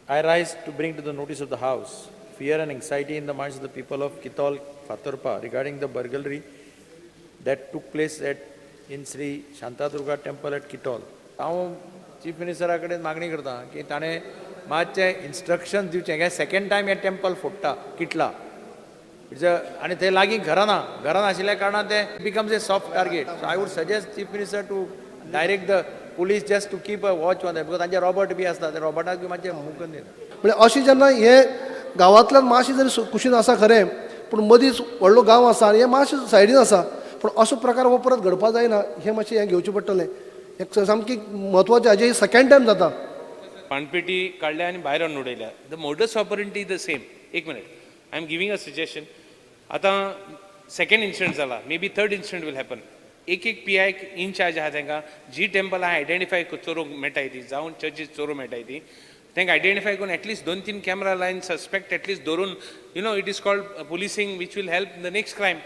I rise to bring to the notice of the House fear and anxiety in the minds of the people of Kitol, Fatorpa regarding the burglary that took place at in Sri Shantadurga Temple at Kitol. हांव chief मिनिस्टरा कडेन मागणी करता की ताणें मातशें instruction दिवचें. हे second time हें टेम्पल फोडटा किटला. It's a आनी थंय लागीं घरां ना, घरां नाशिल्ल्या कारणान तें becomes a soft target. So I would suggest Chief Minister to direct the police just to keep a watch on that, because तांचे रॉबर्ट बी आसता, ते रॉबर्टाक बी मातशें मुकून दिता. म्हणजे अशें जेन्ना हे गांवांतल्यान मातशें जरी कुशीन आसा खरें, पूण मदींच व्हडलो गांव आसा आनी हे मातशें सायडीन आसा, पूण असो प्रकार हो परत घडपा जायना, हें मातशें हें घेवचें पडटलें. हें सामकी म्हत्वाचें, हाजें सेकेंड टायम जाता. पानपेटी काडल्या आनी भायर हाडून उडयल्या. The modus operandi the same. एक minute, I am giving a suggestion. आतां सेकंड इन्सिडंट जाला, maybe third incident will happen. एक एक पी I in-charge आहा, तांकां जी टेम्पल आहा आयडेंटिफाय चोरूंक मेळटाय ती, जावन चर्चीस चोरूंक मेळटाय ती, तांकां आयडेंटिफाय करून at least 2-3 camera line suspect at least धरून, you know, it is called policing, which will help the next crime.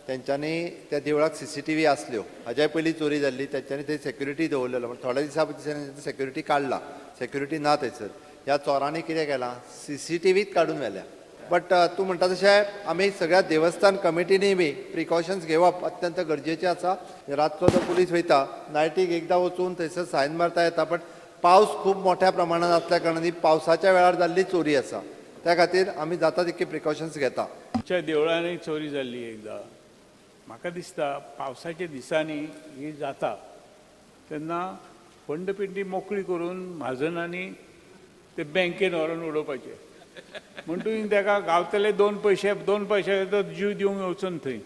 तेंच्यांनी त्या देवळाक CCTV आसल्यो, हाज्याय पयलीं चोरी जाल्ली, तेंच्यांनी थंय सेक्युरिटी दवरलेलो, पूण थोड्या दिसां दिसांनी सेक्युरिटी काडला, सेक्युरिटी ना थंयसर. ह्या चोरांनी कितें केलां, CCTVच काडून व्हेल्या. बट तूं म्हणटा तशें आमी सगळ्या देवस्थान कमिटीनी बी प्रिकॉशन्स घेवप अत्यंत गरजेचें आसा. रातचो जो पुलीस वयता नायटीक एकदां वचून थंयसर सायन मारता येता, बट पावस खूब मोठ्या प्रमाणात आसल्या कारणान ही पावसाच्या वेळार जाल्ली चोरी आसा, त्या खातीर आमी जाता तितके प्रिकॉशन्स घेता. आमच्या देवळांनी चोरी जाल्ली एकदां, म्हाका दिसता पावसाच्या दिसांनी ही जाता तेन्ना फंडपिंडी मोकळी करून म्हाजनांनी ते बँकेन व्हरून उडोवपाचे, म्हणटून ताका गावतले 2 पयशे, 2 पयशे तो जीव दिवंक वचून थंय.